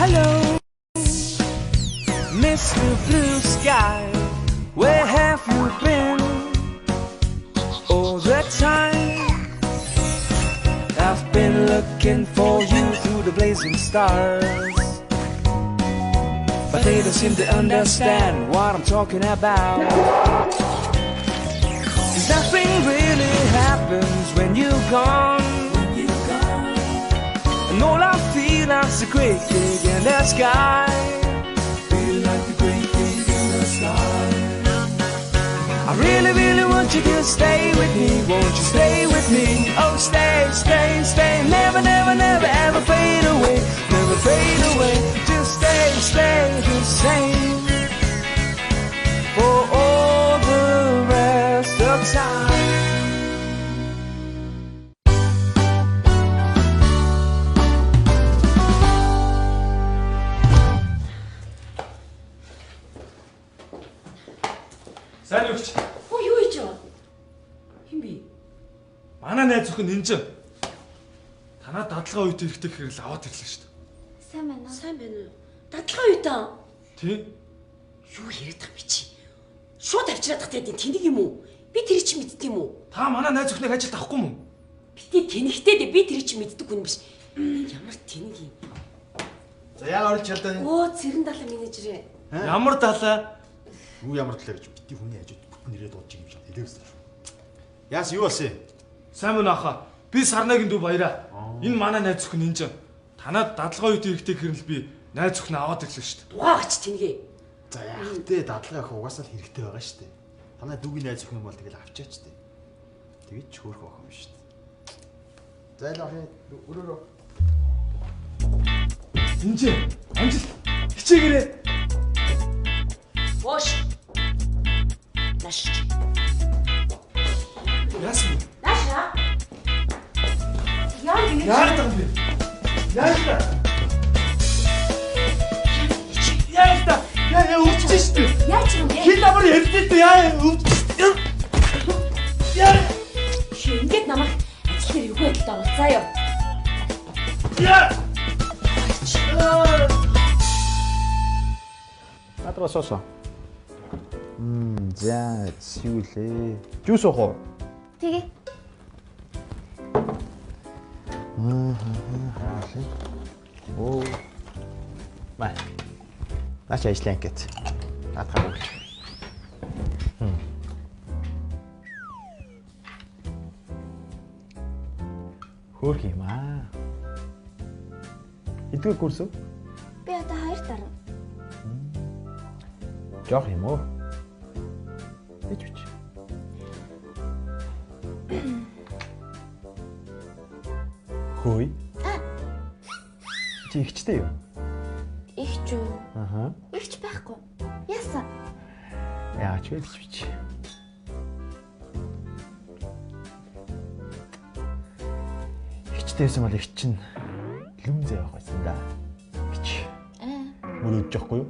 Hello, Mr. Blue Sky, where have you been all the time? I've been looking for you through the blazing stars, but they don't seem to understand what I'm talking about. 'Cause nothing really happens when you're gone. And all I feel like's a great gig in the sky. Feel like a great gig in the sky. I really, really want you to stay with me. Won't you stay with me? Oh, stay, stay, stay. Never, never, never, ever fade away. Never fade away. Just stay, stay the same for all the rest of time. Сайн уу ч. Оо юу хийж байгаа? Хэн бэ? Манай найз зөвхөн нинжин. Танаа дадлага үед хэрэгтэй хэрэг л аваад ирлээ шүү дээ. Сайн байна уу? Сайн байна уу? Дадлага үед аа? Тий. Юу яриад байгаа бэ чи? Шууд авчираад тах гэдэг тэнэг юм уу? Би тэр чинь мэддэг юм уу? Та манай найз зөвхнийг ажилд авахгүй юм уу? Битгий тэнэгтэй дээ, би тэр чинь мэддэг хүн биш. Ямар тэнэг юм? За яа орж чадаа. Оо цэрэн далаа менежерээ. Ямар далаа? Юу ямар талаа гэж битгий хүний хажууд бүтэн нэрээ дуудаж юм шиг хэлээвсэн шүү. Яас юу болсон юм? Сайн мөн ахаа. Би Сарнагийн дүү Баяраа. Энэ манай найз зөвхөн нинжин. Танад дадлага үед хэрэгтэй хэрнэл би найз зөвхөн аваад ирлээ шүү дээ. Дугаа ач тэнгээ. За яах вэ? Дадлага ах угаасаа л хэрэгтэй байгаа шүү дээ. Танай дүүгийн найз зөвхөн юм бол тэгэл авчаач дээ. Тэгээд ч хөөрхөн охин юм шүү дээ. За яах вэ? Өрөөрөө. Нинжин, амжилт. Хичээгээрэй. Бош. Нааш. Яасан бэ? Нааш аа. Яа ингэ? Яагаад байгаа юм бэ? Яагаад? Яагаад? Яа өвчсөн шүү дээ. Яаж юм бэ? Хин амар ярьдээ дээ. Яа өвчсөн. Яа. Чи ингэж намайг ажил дээр эвгүй байдалд оруулцаа юу? Яа. Надраа сосоо. За юу лээ? Жуус уух уу? Тэгээ. Оо. Маа. Наач ажлын анкет. Наадхаа өгч. Хөөх юм аа. Эдгээр курс үү? Би одоо 2 дарна. Жоох юм уу? Бич бич. Хөөе. Чи ихчтэй юу? Ихч үү? Аха. Ихч байхгүй. Яасан? Яач вэ бич бич. Ихчтэй байсан бол их чинь лүмзээ явах байсан да. Бич. Мөрөөдж явахгүй юу?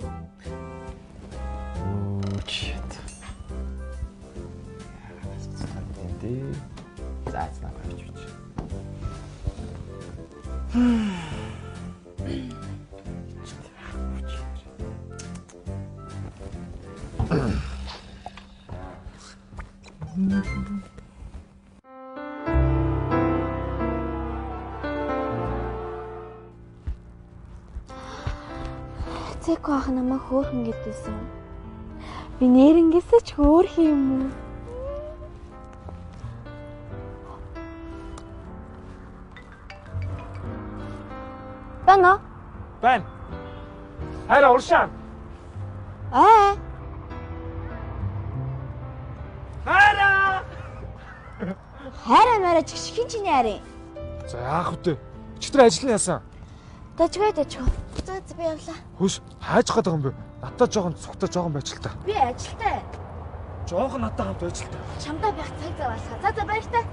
Өөч. За цаа бич бич. Цэко ах намайг хөөрхөн гэдээсэн. Би нэрнгээсээ ч хөөрхөн юм уу? Байна уу? Байна. Хайраа уршаа. Аа. Хайраа. Хайраа маараа ч хин чиний арийн. За яах вэ? Өчигдөр ажил нь яасан? Дажгүй дажгүй. За за би явлаа. Хөөс хайж гээд байгаа юм бэ? Надад жоохон цугтаа жоохон байж л та. Би ажилтай. Жоохон надад хамт байж л та. Чамдаа байх цаг зав алхаа. За за баяртай.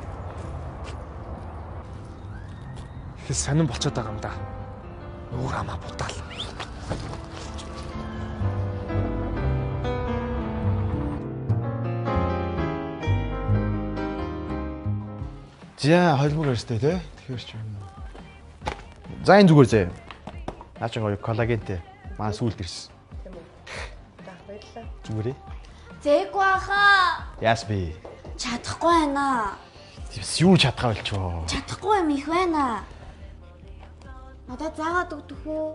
Их сонирн болчиход байгаа юм да. Нүүр амаа будаал. За хоёулмөр арьстай тий. Тэгэхээр ч юм. За энэ зүгээр заяа. Наа чи гоё коллагентэй. Маа сүүлд ирсэн. Тийм үү. За баярлалаа. Зүгээрээ. Зээгүй ахаа. Яас би. Чадахгүй байна. Тиймс юу чадгаа болчихоо. Чадахгүй юм их байна. Надад заагаад өгдөх үү?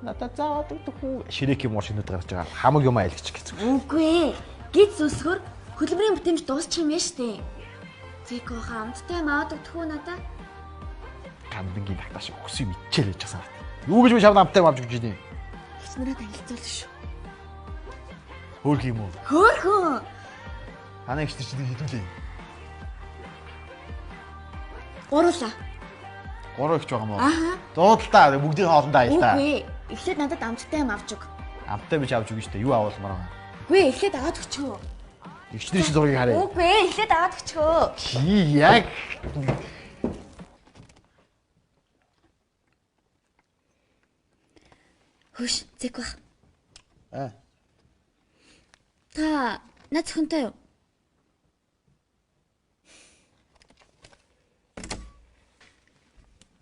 Надад заагаад өгдөх үү? Ширек юм уу шинүүд гарч байгаа. Хамаг юм айлгч гэсэн. Үгүй ээ. Гиз өсгөр хөдөлмөрийн бүтээмж дуусчих юм яа штэ. Зээгүй ахаа амттай юм аваад өгдөх үү надад? Гандангийн тагтааш өгсөн юм ичээл гэж санаад. Юу гэж би шавна амттай юм авч өгч ийнэ. Эгч нараа танилцуулна шүү. Хөөх юм уу? Хөөхөн. Манай эгч нар чинь хэдүүлээ. Гурлаа. Гурав эгч байгаа мó? Аха. Дуудалтаа бүгдийн хоолндоо аялаа. Үгүй ээ. Эхлээд надад амттай юм авч өг. Амттай биш авч өгнө штэ. Юу авуулмаар байгаа. Үгүй ээ, эхлээд аваад өгчөө. Эгч нарын чинь зургийг харъя. Үгүй ээ, эхлээд аваад өгчөө. Чи яг Хөш, зэг бах. Аа. Та над зөвхөнтэй юу?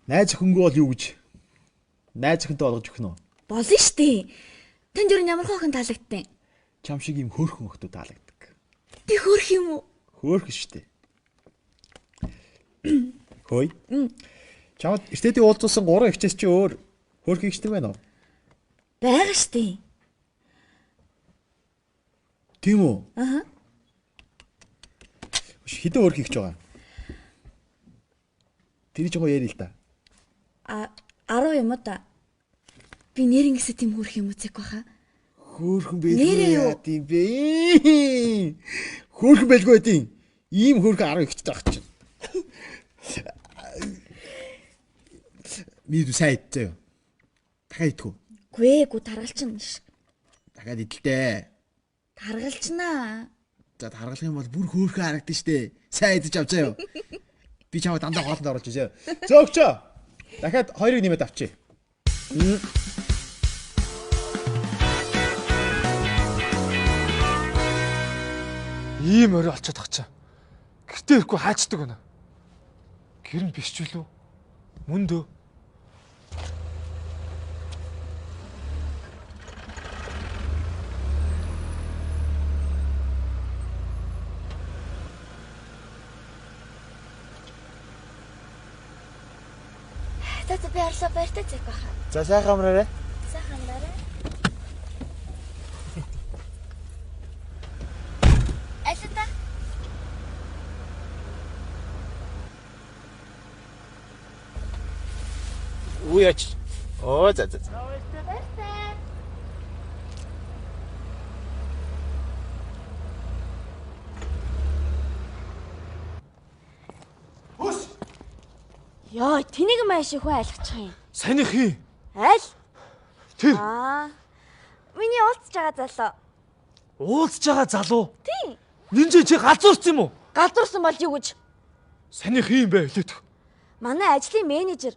Найз охингүй бол юу гэж? Найз охинтой болгож өгнө үү? Болно штэ. Танд юу ямар охин таалагдтыг? Чам шиг юм хөөрхөн охтууд таалагддаг. Би хөөрх юм уу? Хөөрхөн штэ. Хөөе. Чамд эртээдийн уулзсан 3 эгчээс чи өөр хөөрхөн эгчтэй байна уу? Байгаа штэ. Тийм үү? Аха. Хэдэн хөөрхөн эгч байгаа? Тэр чинь гоё ярил л да. А 10 юм уу да. Би нэрнгэсээ тийм хөөрх юм уу зэг баха. Хөөрхөн Нэрээ байлгүй юу? яа тийм бэ? Хөөрхөн байлгүй тийм. Ийм хөөрхөн 10 эгчтэй байх чинь. Миний дүү сайн идсэн юу? Дахиад идэх үү? Гүй ээ, гүү таргалчихна ш. Дахиад идэлтэй. Таргалчнаа. За таргалах юм бол бүр хөөрхөн харагдана штэ. Сайн идэж авцаа юу? Би чамайг дандаа хоолнд оруулж ирсэн. Зөөгчөө. Дахиад хоёрыг нэмээд авчи. Ийм орой олцоод тах чинь. Гэртээ ирэхгүй хаачдаг байна. Гэр нь биш ч үлээ. Мөн дөө. За за би орлоо баяртай зэг баха. За сайхан амраарай. Сайхан амраарай. Аль та? Үе яач. Оо за за. Баяртай. Хөс. Йоо, тэнийг маш их хүн айлгачих юм. Санийх хий. Аль? Тэр. Аа. Миний уулзж байгаа залуу. Уулзж байгаа залуу. Тийм. Нинжээ чи галзуурсан юм уу? Галзуурсан бол юу гэж? Санийх хий юм бэ хэлээд. Манай ажлын менежер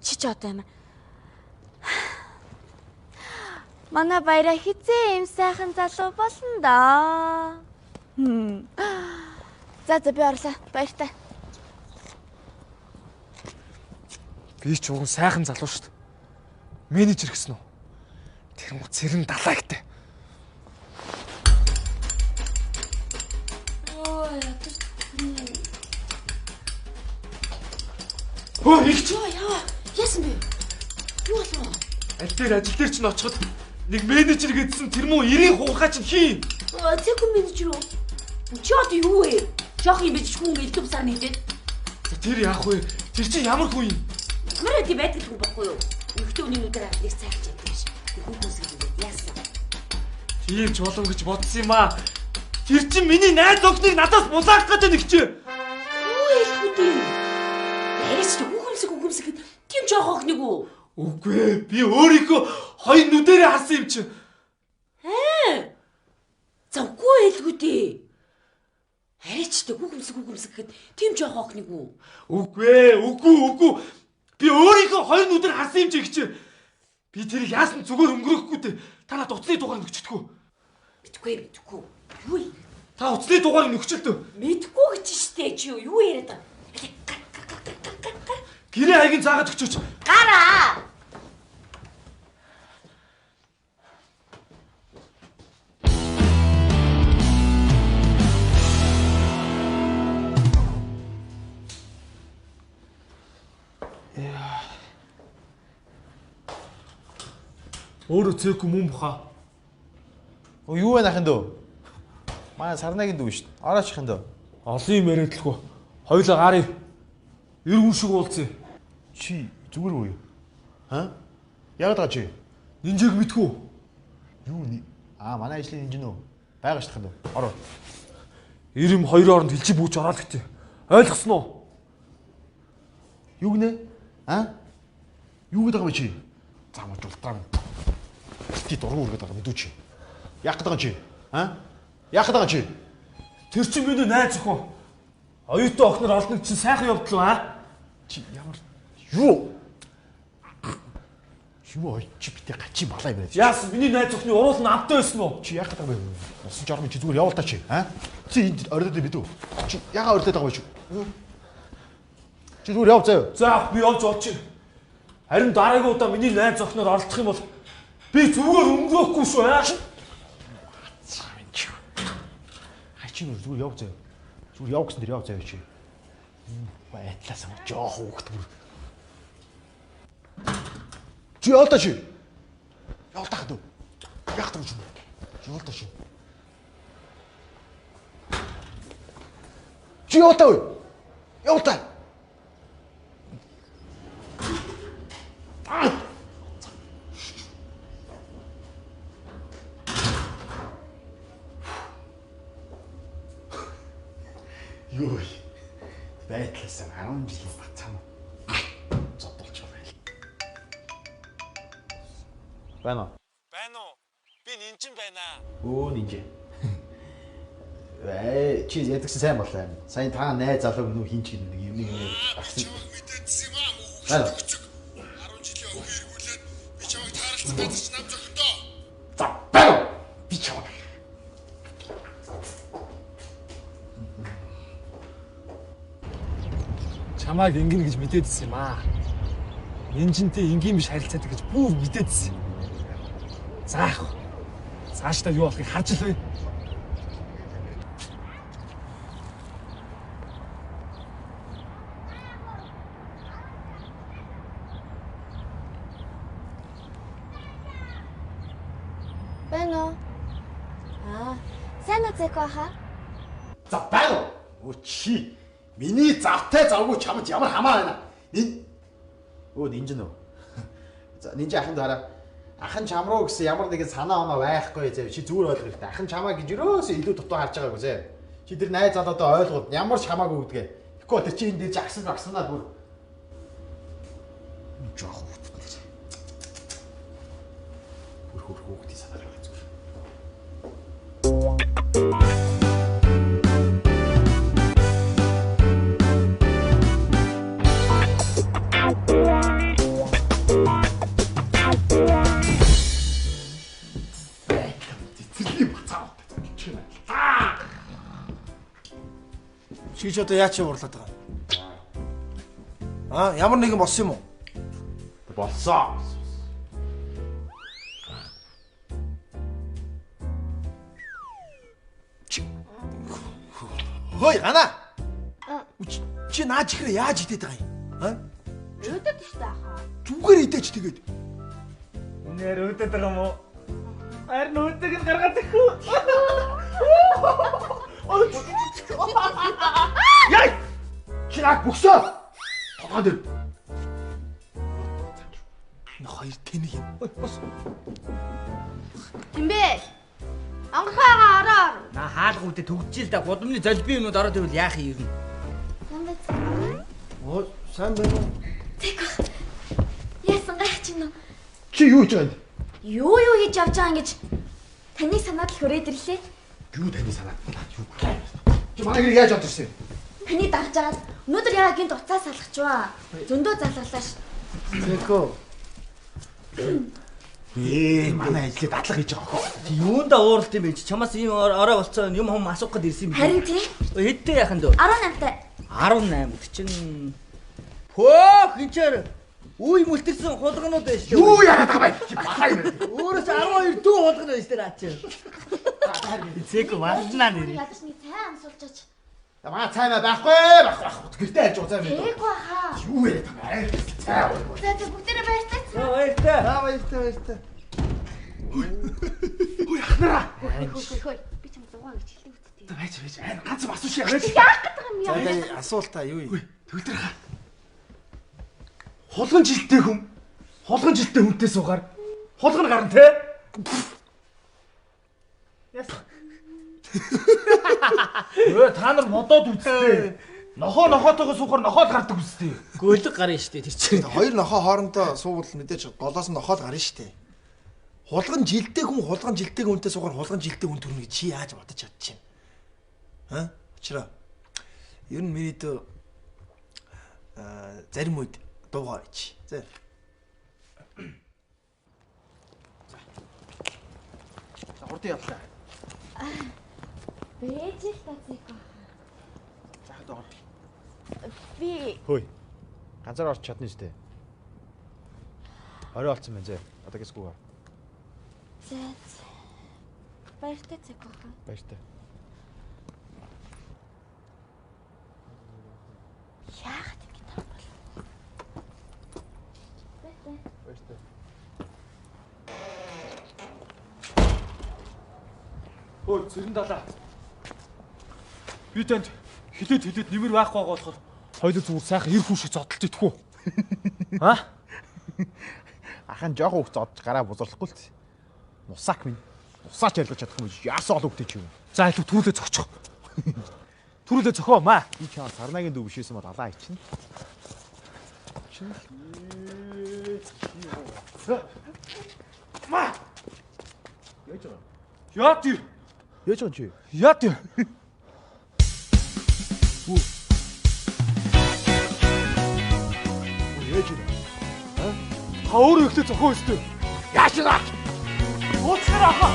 чи ч одоо юм. Манай баяраа хизээ юм сайхан залуу болно доо. За за би орлоо. Баяртай. Би ч уган сайхан залуу шүү дээ. Менежер гэсэн үү? Тэр муу цэрэн далаагтай. Ой, ядарч. Хөө ихч. Йоо яа. Яасан бэ? Юу болов? Аль дээр ажил дээр чинь очиход нэг менежер гэдсэн тэр муу 90 хуурхаа чинь хий. Зэкүн менежер үү? Чи одоо юу вэ? Жоох юм биш хүн элдв сар нийлээд. За тэр яах вэ? Тэр чинь ямар хүн юм? Ямар хэдий байдаг хүн бохгүй юу? Эмэгтэй хүний нүдээр авдаг цайлж яддаг биш. Хүүхэнс гэдэг яасан? Тийм ч болов гэж бодсон юм аа. Тэр чинь миний найз охиныг надаас булаах гэдэг нэг чи. Юу хэлэхгүй дээ? Яриач чи хүүхэмсэг хүүхэмсэг гэд тийм жоох охиныг үү? Үгүй ээ, би өөрийнхөө хоёр нүдэрээ харсан юм чи. Аа. За үгүй хэлгүй дээ. Хараач тэ хүүхэмсэг хүүхэмсэг гэд тийм жоох охиныг үү? Үгүй ээ, үгүй үгүй. Би өөрийнхөө хоёр нүдээр харсан юм чи их чи. Би тэрийг яасан зүгээр өнгөрөхгүй дээ. Та надад утасны дугаар нөгчдөггүй. Мэдгүй мэдгүй. Юу юм? Та утасны дугаарыг нөгчлөлтөө. Мэдгүй гэж штэ чи юу юу яриад байгаа? Гар гар гар гар гар. Гэрээ хаягийн заагаад өчөөч. Гараа. Өөрөө цэвгүй мөн баха. Оо юу вэ ахын дөө? Манай сарнагийн дүү шүү дээ. Орооч ахын дөө. Олон юм яриадлахгүй. Хоёулаа гарыг. Эргүүн шиг уулзъя. Чи зүгээр үү? Аа? Яг даа чи. Нинжээг мэдхүү. Юу ни? Аа манай ажлын нинжин үү? Байгаа шүү дээ. Ороо. Ирэм хоёрын оронд хилчи бүүч ороод гэтээ. Ойлгосон уу? Юу гинэ? Аа? Юу гэдэг юм чи? Замаж ултраа. Ти дургу үргээд байгаа мэдүү чи. Яах гэдэг юм чи? Аа? Яах гэдэг юм чи? Тэр чинь миний найз охин. Оюутан охиноор олног чинь сайхан явдал аа? Чи ямар юу? Юу ой чи битээ гачи малай юм байна. Яасан миний найз охины уруул нь амтай байсан уу? Чи яах гэдэг юм бэ? Усан жорм чи зүгээр явуул та чи. Аа? Чи энд орилоод мэдүү? Чи ягаа орилоод байгаа юм чи? Чи зүгээр яв заяа. За би явж олчих. Харин дараагийн удаа миний найз охиноор оролцох юм бол би зүгээр өнгөрөхгүй шүү аа. Хай чи зүгээр яв заяа. Зүгээр яв гэсэн дэр яв заяа чи. Байтлаасаа жоох хүүхэд бүр. Чи явал та чи. Явал та хадуу. Яах юм чи? Явал та чи. Чи явал та ой. Явал та. Юу байтлаасан 10 жилийн бацаан зодолч байна. Байна уу? Байна уу? Би нинжин байна. Өө нинжин. Ээ чи ядагсан сайн боллоо юм. Сайн та найз залууг нүү хин ч нэг юм нэг агсан. Мэдээдсэн юм аа. Байна уу? 10 жилийн охин эргүүлээд би чамайг тааралцсан газар чи нам зохиндоо. За байна уу? Би чамайг. Чамайг ингэнэ гэж мэдээдсэн юм аа. Нинжинтэй энгийн биш харилцаатай гэж бүр мэдээдсэн. За яах вэ? Цаашдаа юу болохыг харж л бай. Байна уу? Аа, сайн уу Зэко хаа? За байна уу? Өө чи миний завтай завгүй чамд ямар хамаа байна? Нин Өө нинжин үү? За нинжин ахын дараа ахан чам руу гэсэн ямар нэгэн санаа оноо байхгүй зэ. Чи зүгээр ойлгох хэрэгтэй. Ахан чамаа гэж ерөөсөө илүү дутуу харж байгаагүй зэ. Чи тэр найз залуудаа ойлгоод ямар ч хамаагүй гэдгээ. Тэгэхгүй тэр чи энэ дээр жагсан багснаа бүр жоох хүүхэд нэр. Бүр хөр хүүхдийн санаа гаргаж зүгээр. Чи ч одоо яач уурлаад байгаа юм? Аа, ямар нэгэн болсон юм уу? Болсон. Хөөе, гана. Чи наа чихрээ яаж идээд байгаа юм? Аа? Өөдөд шүү дээ хаа. Зүгээр идээч тэгээд. Нэр өөдөд байгаа юм уу? Харин өөдөг нь гаргаад ирэхгүй. Яй! Чи наа бөксөө. Тогоо дээр. Энэ хоёр тэнэг юм. Ой, бос. Тэмбэ. Онгохойгоо ороор. Наа хаалга үдэ төгжил да гудамны золбын юмнууд ороод ирвэл яах юм ер нь? Сайн байцгаана. Оо, сайн байна уу? Зэко. Яасан гайхаж байна уу? Чи юу хийж байгаа юм? Юу юу хийж явж байгаа юм гэж таны санаад л хүрээд ирлээ. Юу таны санаад? Юу? Чи манай гэрийг яаж авч ирсэн юм? Таны дагж агаад өнөөдөр яа гинт уцаа салгачваа. Зөндөө залгалаа ш. Зэко. Манай ажлыг дадлага хийж байгаа хөө. Чи юунда ууралт юм бэ? Чи чамаас ийм орой болцсон юм хум асуух гээд ирсэн юм бэ? Харин тийм Хэдтэй яхан дөө? 18-тай. 18 гэдэг чинь Хөөх энэ үе мүлтэрсэн хулганууд байж тээ. Юу яагаад байгаа юм? Чи бахаа юм. Өөрөөс 12 дүү хулган байж тээ наа чи. Зэк валнаа нэр. Ядаж нэг цай амсуулчаач. Манай цай маа байхгүй байхгүй байхгүй. Гэртээ харж байгаа цай маа. Зэко хаа. Юу яриад байгаа юм? Цай уу. За за бүгдээрээ баяртай. За баяртай. За баяртай баяртай. Хөөе ахнараа. Хөөе. Би чам зугаан гэж хэлдэг үсттэй. Байж байж. Аа ганц юм асууш яа. Яах гээд байгаа юм яа? За асуултаа юу юм? Төгөлдөр хаа. Хулган жилтэй хүн. Хулган жилтэй хүнтэй суугаар хулган гарна те. Яасан. Өө та нар модоод үзтээ. Нохоо нохоотойгоо суухаар нохоо л гардаг үстэй. Гөлөг гарна штэ тэр чинь. Хоёр нохоо хоорондоо суувал мэдээж голоос нь нохоо л гарна штэ. Хулган жилтэй хүн хулган жилтэй хүнтэй суугаар хулган жилтэй хүн төрнө гэж чи яаж бодож чадчих юм? Аа? Учраа. Ер нь миний дөө зарим үед дуугаа ич. За. За хурдан явлаа. Бэж л та зэко. За хад ор. Би Хөөе. Ганцаар орч чадна шүү дээ. Орой олцсон байна зэ. Одоо гэсгүй. За. Баяртай зэко. Баяртай. Яагаад ингэ таа бол. Баяртай. Баяртай. Өө цэрэн далаа. Би танд хилээд хилээд нэмэр байхгүй байгаа болохоор хоёул зүгээр сайхан эр хүн шиг зодтолт идэхүү. Аа? Ахан жоохон хөвч зодж гараа бузарлахгүй л. Нусаак минь. Нусаач ялгаж чадах юм биш. Яасан олон хөвтэй чи юм. За илүү түрүүлээ зогчих. Түрүүлээ зохио маа. Би чам сарнагийн дүү биш байсан бол алаа ичнэ. Маа. Яаж байгаа? Яа тэр? Яаж байгаа чи? Яа тэр? Яаж вэ? Та өөрөө ихлэ зохио өстэй. Яаж вэ? Ууцгаар ахаа.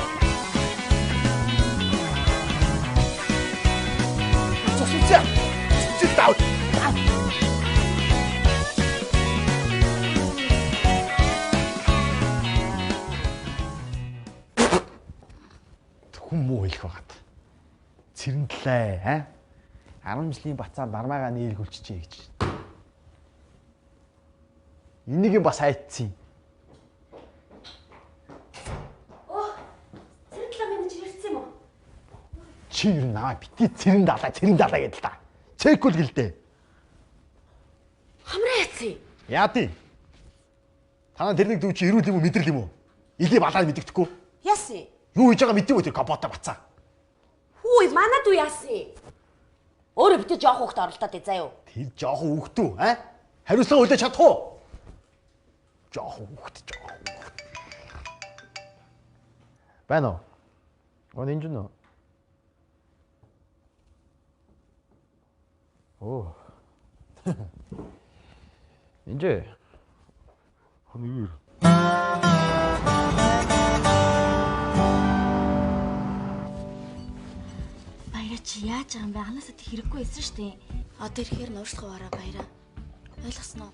Цусцаа. Цусцаа тав. Хүн муу хэлэх байгаад. Цэрэнтлээ, аа? 10 жилийн бацаар дармаагаа нийлгүүлчихье гэж. Энийг юм бас айцсан. Оо. Цэрэн талаа минь чи ирсэн юм уу? Чи ер нь намайг бити цэрэн далаа, цэрэн далаа гэдэл та. Цэкүүл гэлдэ. Хамраа яцсан. Яа тий? Танаа тэр нэг дүү чи эрүүл юм уу, мэдрэл юм уу? Илээ балаа мэддэхгүй. Яасан. Юу хийж байгаа мэдээгүй тэр капота бацаа. Хүү манай дүү яасан. Өөрөө битээ жоох хүүхд оролдоод ээ заа юу. Тэр жоохон хүүхдүү, аа? Хариуцлага хүлээж чадах уу? Жоохон хүүхд, жоохон хүүхд. Байна уу? Оо нинж нөө. Оо. Нинж. Хон юу? Баяра чи яаж байгаа юм бэ? Анаасаа тэг хэрэггүй байсан шүү дээ. Одоо ирэхээр нь уушлах бараа баяра. Ойлгосноо?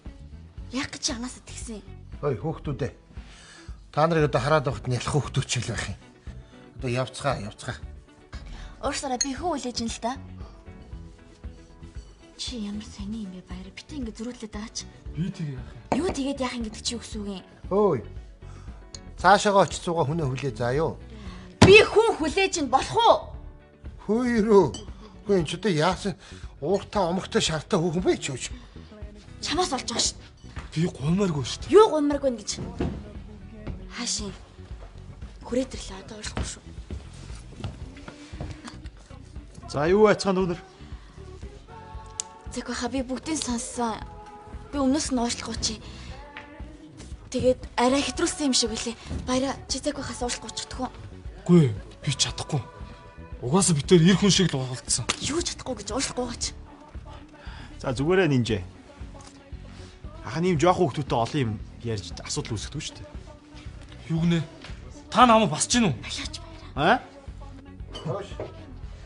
Яг гэж чи анаасаа тэгсэн. Ой хүүхдүүдээ. Та нарыг одоо хараад байхад нялх хүүхдүүд ч л байх юм. Одоо явцгаа, явцгаа. Уушлаараа би хөө үлээж ин л та. Чи ямар сони юм бэ баяра? Битээ ингэ зөрүүдлээд байгаа чи. Би тэг яах юм? Юу тэгээд яах юм гэдэг чи юу гэсэн үг юм? Ой. Цаашаага очиж суугаа хүнээ хүлээ заа юу. Би хүн хүлээж ин болох уу? Хөөе рүү. Хөөе энэ ч одоо яасан ууртаа омогтой шартай хүүхэн бэ чи юу? Чамаас олж байгаа шүү. Би гуймааргүй шүү дээ. Юу гуймааргүй гэж. Хаашийн. Хүрээд ирлээ одоо уушлахгүй шүү. За юу айцгаан дүүнер? Зэг баха би бүгдийг сонссон. Би өмнөөс нь уушлахгүй чи. Тэгээд арай хэтрүүлсэн юм шиг үлээ. Баяра чи зэг бахаас уушлахгүй чадах уу? Үгүй би чадахгүй. Угаасаа бид тэр эр хүн шиг л уулзсан. Юу чадахгүй гэж уушлахгүй гаач. За зүгээрээ нинжээ. Ахын ийм жоохон хүүхдүүдтэй олон юм ярьж асуудал үүсгэдэг шүү дээ. Юу гинэ? Та намайг басж гин үү? Алаач баяра. Аа? Хөөш.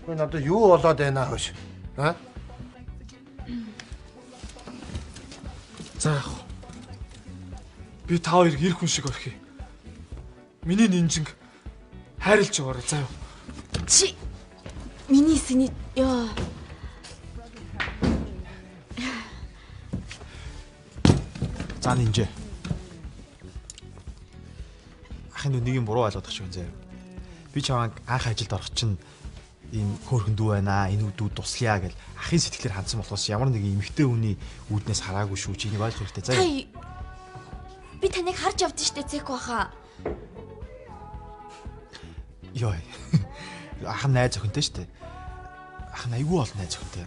Хөөе надад юу болоод байна хөөш? Аа? За яах вэ? Би та хоёрыг эр хүн шиг орхиё. Миний нинжинг хайрлж яваарай заа юу. Чи миний сэний ёо. За нинжээ. Ахын дүү нэг юм буруу ойлгох шиг байна заяа. Би чамайг анх ажилд орох чинь ийм хөөрхөн дүү байна, энэ дүү туслая гэл ахын сэтгэлээр хандсан болохоос ямар нэгэн эмэгтэй хүний үүднээс хараагүй шүү. Чи энийг ойлгох хэрэгтэй заяа. Би таныг харж явдсан штэ Зэк баха. Йой. Ах нь найз охинтой штэ. Ах нь айгүй олон найз охинтой.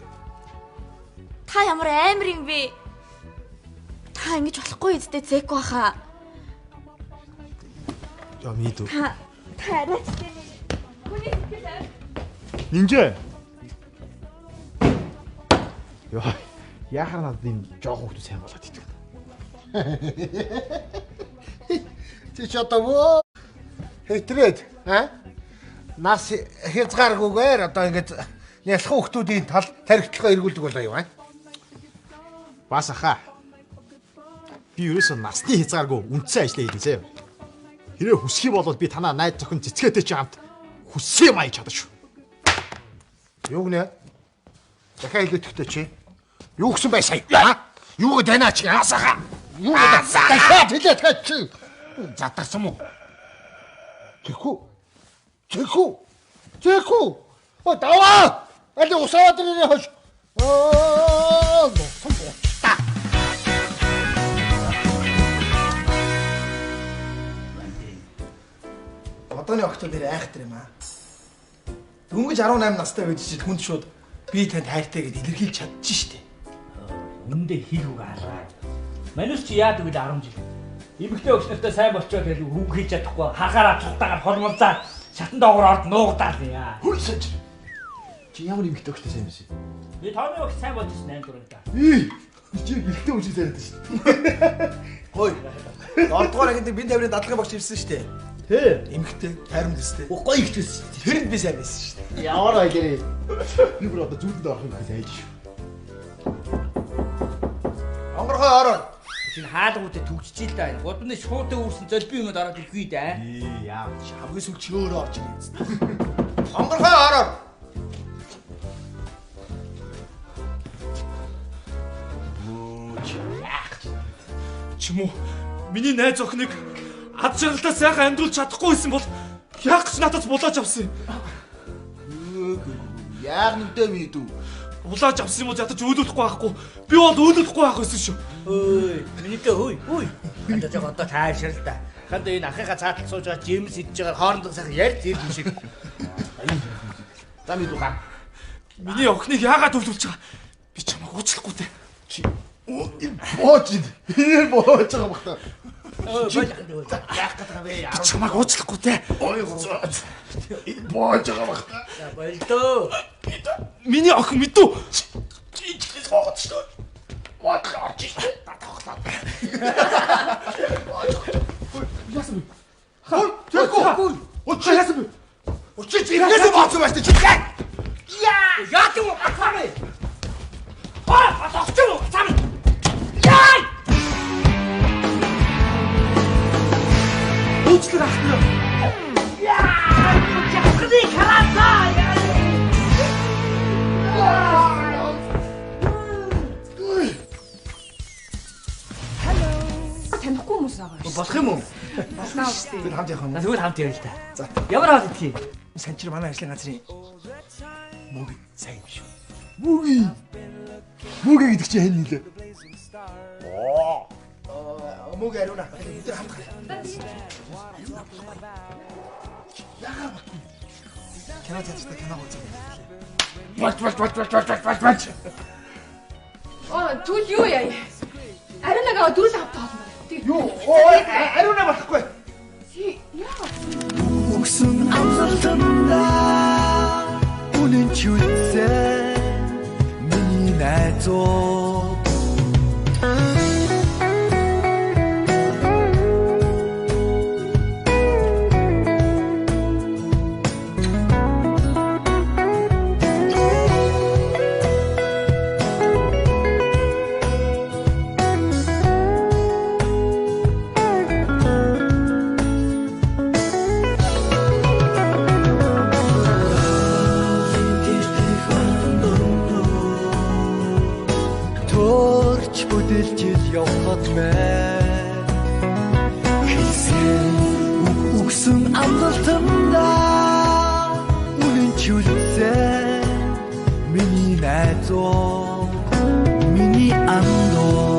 Та ямар амар юм бэ? Та ингэж болохгүй үсттэй Зэк баха. Яа миний дүү. Та арай ч тийм. Хүний сэтгэл ай. Нинжээ. Йоо. Яхаар надад энэ жоохон хүмүүс сайн болоод идэх. Чи ч одоо вөө хэтрээд аа нас хязгааргүйгээр одоо ингэж нялхан хүмүүсийн тал тархитлогоо эргүүлдэг болоо юу аа? Бас ахаа. Би ерөөсөө насны хязгааргүй үндсэн ажлаа хийдэг заяа. Хэрэг хүсэх юм бол би танаа найз зохин цэцгээтэй чи хамт хүссэн юм аяж чадна шүү. Юу гэнэ? Дахиад хэлэхдээ чи юу гэсэн бай сая? Аа? Юу гэдэг наа чи? Асаха. Юу гэдэг? Дахиад хэлээд чи. Задарсан мó? Тэхүү. Тэхүү. Тэхүү. О даваа. Аль усаад ирээ хойш. Аа, нусан буучта. Одооны охтууд нэр айхтар юм аа. Дөнгөж 18 настай байж чинь хүнд шууд би танд хайртай гэд илэрхийлж чадчих штэ. Үндэ хэл үг алгаа. Манус чи яадаг вэ 10 жил? Эмэгтэй өгч нартай сайн болчоод тэгэл үг хийж чадахгүй хахаараа цухтаагаар холмолцаа шатан доогоор орд нуугдаал яа. Хөл санж. Чи ямар эмэгтэй өгчтэй сайн байсан? Би тооны өгч сайн болж ирсэн 8 дуртай. Ий. Чи эрэгтэй хүн шиг яриад шин. Хөөе. 7 дугаар ангид бин тавирын дадлагын багш ирсэн штэ. Тэ. Эмэгтэй тайрамд өстэй. Гоё ихтэйсэн. Тэрэнд би сайн байсан штэ. Ямар баярээ. Би бүр одоо зүүдэнд орох юм гэж айж шүү. Онгорхой ороо. Шинэ хаалгуудыг төгсөж л да. Гудамны шуудан үүрсэн золбин юмуд ороод ирэхгүй дээ. Ээ яа. Хамгийн сүүлд чи өөрөө орж ирнэ. Онгорхой ороо. Ч юм уу миний найз охиныг ад жаргалаа сайхан амьдруулж чадахгүй байсан бол яах гэж надад булааж авсан юм. Яг нүдэ мэдүү. Булааж авсан юм уу ядаж өлүүлэхгүй байхгүй. Би бол өлүүлэхгүй байх байсан шүү. Ой, миний дөө хөөй, хөөй. Ханда жоо одоо тайвшрал та. Ханда энэ ахыгаа цаатал сууж байгаа жимс идж байгаа хоорондоо сайхан ярьж ирж юм шиг. За мэдүү га. Миний охиныг яагаад өлүүлж байгаа? Би чамайг уучлахгүй те. Чи бооч. Энэ бооч байгаа бах та. Яах гэдэг юм бэ? Би чамайг уучлахгүй те. Ой бооч байгаа бах та. За болдоо. Миний охин мэдүү. Бооч. Бооч орж ирсэн. Татхлаа. Яасан бэ? Тэхгүй. Чи яасан бэ? Чи эргээс бооцсон байж чи. Яа! Яа тийм үү? Гацаа бэ? Аа, батгч юм уу? Гацаа бэ? Яа! Уучлах ах нэ. Яа! Яхны карата. Танихгүй хүмүүс байгаа шүү. Болох юм уу? Болно шүү дээ. Тэгвэл хамт явах юм уу? Тэгвэл хамт явъя л та. За. Ямар хоол идэх юм? Санчир манай ажлын газрын мөг сайн юм шүү. Мүги. Мүги гэдэг чинь хэн нэлээ? Мөг ариуна. Бид нар хамт гараа. Яагаад болохгүй? Кино театрт кино үзэх юм лээ. Бач бач бач бач бач бач бач. Оо, тэгвэл юу яа? Ариунагаа дөрүл хамт хоолно. Тэг. Юу? Ой, ариуна болохгүй. Яа? Үгсэн амлалтандаа үнэн ч үтсэн миний найзууд Төрч бүдэлжил явхад мэн хэлсэн үг Өгсөн амлалтандаа үнэн чүлсээ миний найзуу миний андуу.